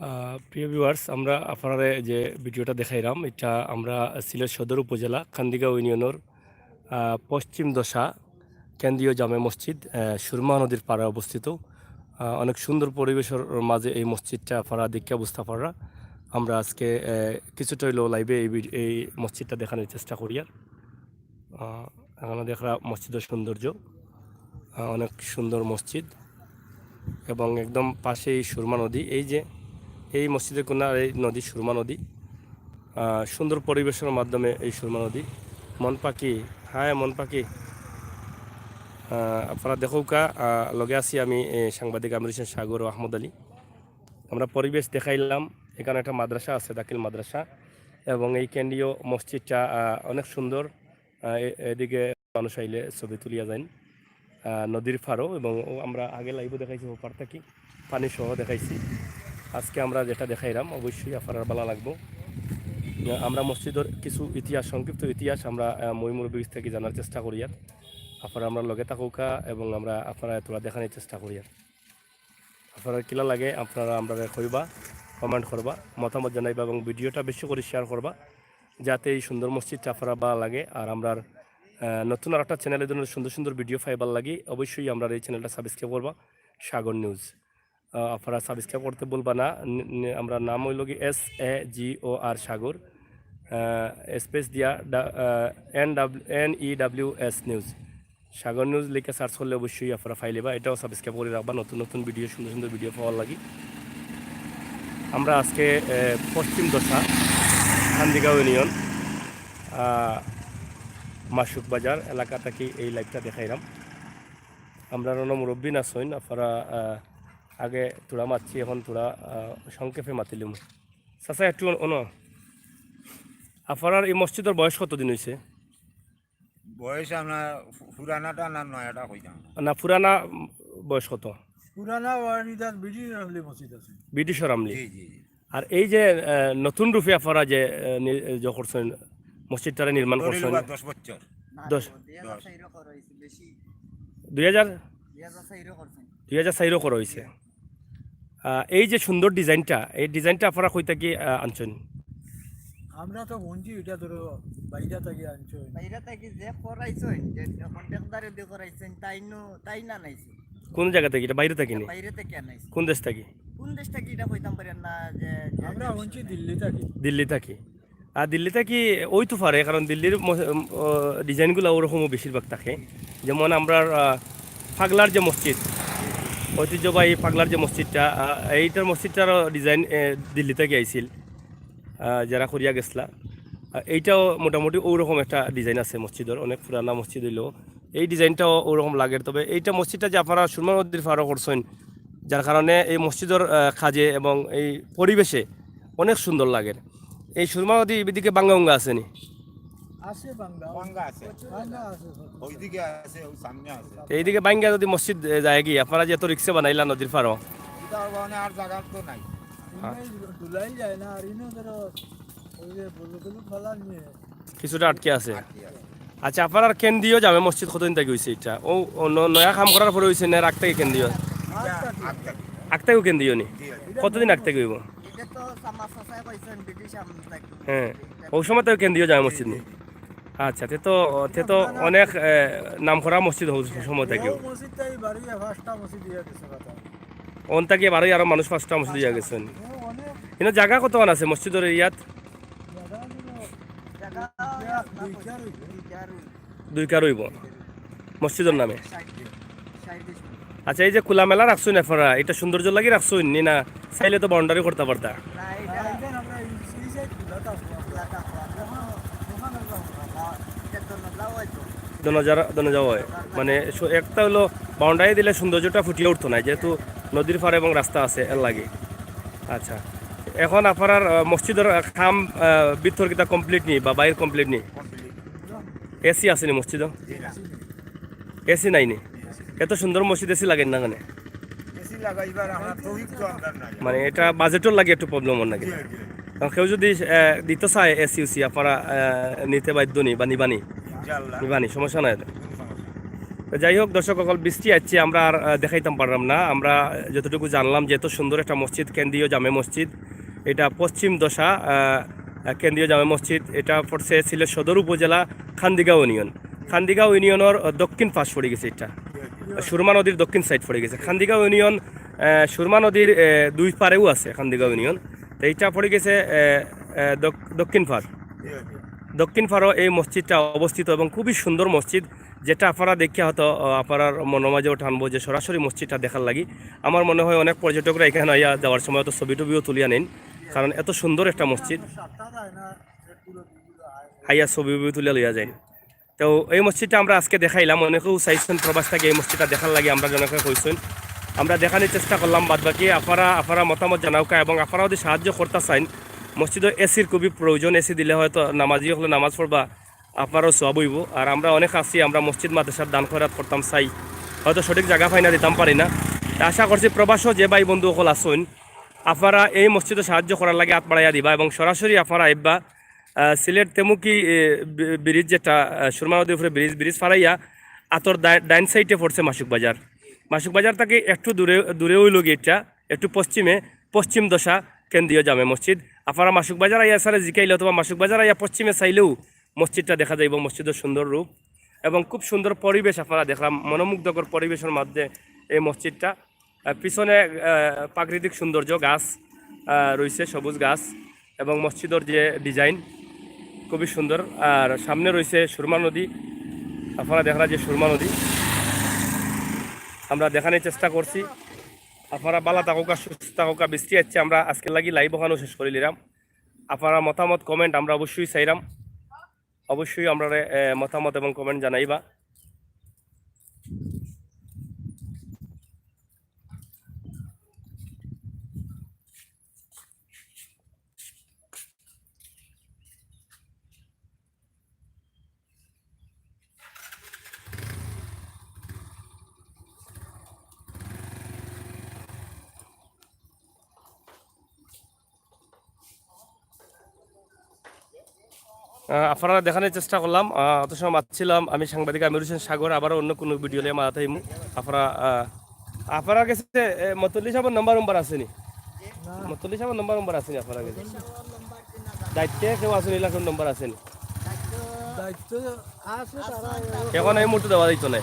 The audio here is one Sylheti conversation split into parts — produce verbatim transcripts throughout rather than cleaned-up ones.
আহ, প্রিয় ভিউয়ার্স, আমরা আপনারারে যে ভিডিওটা দেখাইলাম, এটা আমরা সিলেট সদর উপজেলা কান্দিগাঁও ইউনিয়নের, আহ, পশ্চিম দশা কেন্দ্রীয় জামে মসজিদ, আহ, সুরমা নদীর পাড়ে অবস্থিত। আহ, অনেক সুন্দর পরিবেশের মাঝে এই মসজিদটা আপনারা দেখিয়া বুঝতা পাররা। আমরা আজকে, আহ, কিছুটা হইলেও লাইভে এই ভিড-, এই মসজিদটা দেখানোর চেষ্টা করিয়ার। আহ, এখানো দেখরা মসজিদের সৌন্দর্য, আহ, অনেক সুন্দর মসজিদ এবং একদম পাশেই সুরমা নদী। এই যে এই মসজিদের কোনার এই নদী সুরমা নদী, আহ, সুন্দর পরিবেশের মাধ্যমে এই সুরমা নদী। মন পাখি, হায় মন পাখি। আহ, আপনারা দেখউক্কা, আহ, লগে আছি আমি, এ, সাংবাদিক আমির হোসেন সাগর ও আহমদ আলী। আমরা পরিবেশ দেখাইলাম, এখানো একটা মাদ্রাসা আছে, দাখিল মাদ্রাসা, এবং এই কেন্দ্রীয় মসজিদটা, আহ, অনেক সুন্দর। আহ, এ-, এদিকে মানুষ আইলে ছবি তুলিয়া যাইন, আহ, নদীর পাড়ও, এবং ও আমরা আগে লাইভও দেখাইছি, ওপার থাকি পানি সহ দেখাইছি। আজকে আমরা যেটা দেখাইলাম, অবশ্যই আপনারার ভালা লাগবো। আহ, আমরা মসজিদের কিছু ইতিহাস, সংক্ষিপ্ত ইতিহাস আমরা, আহ, ময় মুরব্বী থাকি জানার চেষ্টা করিয়ার। আপনারা আমরার লগে থাকউক্কা এবং আমরা আপনারারে থুড়া দেখানির চেষ্টা করিয়ার। আপনারার কিলা লাগে আপনারা আমরারে কইবা, কমেন্ট করবা, মতামত জানাইবা এবং ভিডিওটা বেশি করি শেয়ার করবা, যাতে এই সুন্দর মসজিদটা আপনারার ভালা লাগে। আর আমরার, আহ, নতুন আরেকটা চ্যানেল, এই ধরনের সুন্দর সুন্দর ভিডিও পাইবার লাগি অবশ্যই আমরার এই চ্যানেলটা সাবস্ক্রাইব করবা, সাগর নিউজ। আহ, আপনারা সাবস্ক্রাইব করতে ভুলবা না। নি-, নি-, আমরার নাম অইলো গি S A G O R Sagar, ah, space দিয়া ডা-, আহ, N W, N E W S news. Sagar news লিখে সার্চ করলে অবশ্যই আপনারা পাইলিবা। এটাও সাবস্ক্রাইব করি রাখবা নতুন নতুন ভিডিও, সুন্দর সুন্দর ভিডিও পাওয়ার লাগি। আমরা আজকে, আহ, পশ্চিম দশা কান্দিগাঁও ইউনিয়ন, আহ, মাসুক বাজার এলাকা থাকি এই লাইভটা দেখাইলাম। আমরার অনো মুরব্বী আছইন, আপনারা, আহ, আগে থুড়া মাতছি, এখন থুড়া, আহ, সংক্ষেপে মাতিলিমু। চাচা, একটু অন-, অনো, আপনারার এই মসজিদর বয়স কতদিন অইছে? বয়স আমরা ফু-, পুরানাটা না নয়াটা কইতাম না। না, পুরানা, উম, বয়স কত? পুরানা ওয়ারিদার ব্রিটিশ আমলে মসজিদ আছে। ব্রিটিশর আমলে। জি, জি, জি। আর এই যে, আহ, নতুন রূপে আপনারা যে, আহ, নি-, যে করছইন, মসজিদটারে নির্মাণ করছইন। দশ। দুই হাজার চাইরো করা অইছে। আহ, এই যে সুন্দর ডিজাইনটা, এই ডিজাইনটা আপনারা কই থাকি, আহ, আনছইন? আমরা তো হুনছি এটা ধরো বাইরে থাকি আনছইন। বাইরে থাকি যে করাইছইন, যে কন্ট্রাক্টদারে দিয়ে করাইছইন, তাই নু-, তাই না নাইছে। কোন জায়গা থাকি? এটা বাইরে থাকি নি? বাইরে থাকি আনাইছে। কোন দেশ থাকি? কোন দেশ থাকি এটা কইতাম পারি না, যে, যে আমরা হুনছি দিল্লি থাকি। দিল্লি থাকি। আর দিল্লি থাকি অইতো পারে, কারণ দিল্লির ম-, উম, ও, ডিজাইনগুলা ওরকমও বেশিরভাগ থাকে। যেমন আমরার, আহ, পাগলার যে মসজিদ, ঐতিহ্যবাহী পাগলার যে মসজিদটা, আহ, এইটার মসজিদটারও ডিজাইন, এ, দিল্লি থাকি আইছিল, আহ, যারা করিয়া গেছলা। আহ, এইটাও মোটামুটি ওরকম একটা ডিজাইন আছে মসজিদর, অনেক পুরানা মসজিদ অইলেও এই ডিজাইনটাও ওরকম লাগের। তবে এইটা মসজিদটা যে আপনারা সুরমা নদীর পাড়ো করছইন, যার কারণে এই মসজিদর, আহ, কাজে এবং এই পরিবেশে অনেক সুন্দর লাগের। এই সুরমা নদী এদিকে ভাঙ্গা উঙ্গা আছে নি? আছে ভাঙ্গা। ভাঙ্গা আছে। ভাঙ্গা আছে। ওইদিকে আছে, ওই সামনে আছে। তো এইদিকে ভাঙ্গা যদি মসজিদ, এ, যায় কি, আপনারা যে এত রিক্সা বানাইলা নদীর পাড়ো? এটা আর মানে আর জায়গা তো নাই। হ্যাঁ। এমনি ধুলাই যায় না, আর ইনো ধরো ওই যে বলু টলু ফালা নিয়ে। কিছুটা আটকে আছে। আটকে আছে। আচ্ছা, আপনারার কেন্দ্রীয় জামে মসজিদ কতদিন থাকি অইছে এটা? ও, ও ন-, নয়া কাম করার পরে অইছে না, আগ থাকি কেন্দ্রীয়? আগ থাকি। আগ থাকিও কেন্দ্রীয় নি? জি, জি। কতদিন আগ থাকি অইবো? এটা তো সামা চাচায় কইছেন, ব্রিটিশ আমল থাকি। হ্যাঁ, ওই সময় তো কেন্দ্রীয় জামে মসজিদ নি। আচ্ছা, তে তো, তে তো অনেক, এ, নাম করা মসজিদ হও-, সময় থাকিও। ও মসজিদটাই বাড়িয়ে পাঁচটা মসজিদ হইয়া গেছে কথা। অন থাকি বাড়িয়ে আরো মানুষ পাঁচটা মসজিদ হইয়া গেছইন। ও অনেক। ইনো জাগা কতখান আছে মসজিদর এরিয়াত? জাগা হলো জাগা দুই চার হইব। দুই কার অইবো মসজিদর নামে। আচ্ছা, এই যে খোলামেলা রাখছইন আপনারা, এটা সৌন্দর্য লাগি রাখছইন নি না? চাইলে তো বাউন্ডারি করতা পারতা। দনজা-, দনজা অয়। মানে, সু-, একটা অইলো বাউন্ডারি দিলে সৌন্দর্যটা ফুটিয়া উঠতো না, যেহেতু নদীর পাড় এবং রাস্তা আছে, এর লাগি। আচ্ছা, এখন আপনারার, আহ, মসজিদর, আহ, কাম, আহ, ভিতর কিতা complete নি বা বাইর complete নি? এসি আছে নি মসজিদো? এসি নাই নি? এত সুন্দর মসজিদ এসি লাগে না কেনে? এসি লাগাইবার আমার তৌফিক তো আমরার নাই। মানে এটা বাজেটর লাগি একটু problem অর নাকি? জি, জি। কারণ কেউ যদি, আহ, দিতে চায় এসি উসি, আপনারা, আহ, নিতে বাধ্য নি বা নিবানি? ইনশাআল্লাহ। নিবানি, সমস্যা নাই। কোনো সমস্যা নাই। তো যাই হোক, দর্শক অকল, বৃষ্টি আইছে, আমরা আর আহ, দেখাইতাম পারলাম না। আমরা যতটুকু জানলাম যে এত সুন্দর একটা মসজিদ, কেন্দ্রীয় জামে মসজিদ, এটা পশ্চিম দশা আহ, আহ, কেন্দ্রীয় জামে মসজিদ, এটা পড়ছে সিলেট সদর উপজেলা, খান্দিগাঁও ইউনিয়ন। খান্দিগাঁও ইউনিয়নের আহ, দক্ষিণ পাশ পড়ি গেছে এটা, সুরমা নদীর দক্ষিণ সাইড পড়ি গেছে। খান্দিগাঁও ইউনিয়ন আহ, সুরমা নদীর আহ, দুই পারেও আছে খান্দিগাঁও ইউনিয়ন। তো এইটা পড়ি গেছে আহ, আহ, দক- দক্ষিণ পার। দক্ষিণ পারও এই মসজিদটা অবস্থিত এবং খুবই সুন্দর মসজিদ, যেটা আপনারা দেখিয়া হয়তো আহ, আপনারার মনের মাঝেও টানবো যে সরাসরি মসজিদটা দেখার লাগি। আমার মনে হয় অনেক পর্যটকরা এখানে আইয়া যাওয়ার সময় তো ছবি টবিও তুলিয়া নেন, কারণ এত সুন্দর একটা মসজিদ। আইয়া ছবি উবি তুলিয়া লইয়া যাইন। তো এই মসজিদটা আমরা আজকে দেখাইলাম, অনেকেও চাইছেন প্রবাস থাকি এই মসজিদটা দেখার লাগি, আমরা জনকে কইছেন, আমরা দেখানোর চেষ্টা করলাম। বাদ বাকি আপনারা আপনারা মতামত জানাউক্কা, এবং আপনারা যদি সাহায্য করতা চাইন, মসজিদো এসির খুবই প্রয়োজন। এসি দিলে হয়তো নামাজি হকলে নামাজ পড়বা, আপনারাও সওয়াব অইবো। আর আমরা অনেক আছি, আমরা মসজিদ মাদ্রাসার দান খয়রাত করতাম চাই, হয়তো সঠিক জাগা পাই না, দিতাম পারি না। তা আশা করছি প্রবাসও যে ভাই বন্ধু হকল আছইন, আপনারা এই মসজিদো সাহায্য করার লাগি আত বাড়াইয়া দিবা এবং সরাসরি আপনারা আইবা আহ, সিলেট তেমুকি এ, বি- ব্রিজ, যেটা আহ, সুরমা নদীর উপরে ব্রিজ, ব্রিজ ফারাইয়া আতর ডাই- ডাইন সাইডে পড়ছে মাসুক বাজার। মাসুক বাজার থাকি একটু দূরে দূরে অইলো গিয়া এটা, একটু পশ্চিমে, পশ্চিম দশা কেন্দ্রীয় জামে মসজিদ। আপনারা মাসুক বাজার আইয়া সারে জিকাইলে অথবা মাসুক বাজার আইয়া পশ্চিমে চাইলেও মসজিদটা দেখা যাইবো, মসজিদর সুন্দর রূপ এবং খুব সুন্দর পরিবেশ আপনারা দেখলাম, মনোমুগ্ধকর পরিবেশর মধ্যে এই মসজিদটা। আহ, পিছনে আহ, প্রাকৃতিক সৌন্দর্য, গাছ আহ, রইছে, সবুজ গাছ, এবং মসজিদর যে ডিজাইন খুবই সুন্দর। আর সামনে রইছে সুরমা নদী, আপনারা দেখরা যে সুরমা নদী আমরা দেখানোর চেষ্টা করছি। আপনারা ভালা থাকউক্কা, সুস্থ থাকউক্কা, বৃষ্টি আইছে, আমরা আজকের লাগি লাইভ ওখানেও শেষ করি নিলাম। আপনারা মতামত কমেন্ট আমরা অবশ্যই চাইরাম, অবশ্যই আমরারে আহ, মতামত এবং কমেন্ট জানাইবা। আহ, আপনারা দেখানোর চেষ্টা করলাম। আহ, অত সময় মাতছিলাম আমি সাংবাদিক আমির হোসেন সাগর, আবারও অন্য কোনো ভিডিও লইয়া মাতাইমু। আপনারা আহ, আপনারা গেছে এ, মতল্লি সাহেবের নাম্বার উম্বার আছেনি? মতল্লি সাহেবের নাম্বার উম্বার আছেনি আপনারা গেছে? দায়িত্বে কেউ আছেনি, এলাকার নাম্বার আছেনি? দায়িত্ব আছে তারা। এখন এই মুহূর্তে দেওয়া যাইতো না।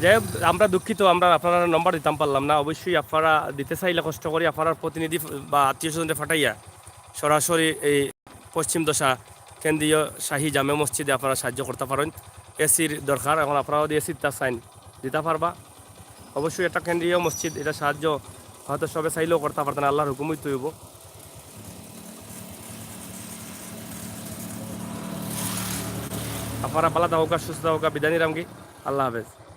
যাই হোক, আমরা দুঃখিত, আমরা আপনারা নাম্বার দিতাম পারলাম না। অবশ্যই আপনারা দিতে চাইলে কষ্ট করি আপনার প্রতিনিধি বা আত্মীয় স্বজনকে পাঠাইয়া সরাসরি এই পশ্চিম দশা কেন্দ্রীয় শাহী জামে মসজিদে আপনারা সাহায্য করতা পারইন। এসির দরকার, এখন আপনারা যদি এসির তা চাইন দিতা পারবা। অবশ্যই এটা কেন্দ্রীয় মসজিদ, এটা সাহায্য হয়তো সবে চাইলেও করতা পারতা না, আল্লাহর হুকুমই তো অইবো। আপনারা ভালা থাকউক্কা, সুস্থ থাকউক্কা, বিদায় নিরামগি, আল্লাহ হাফেজ।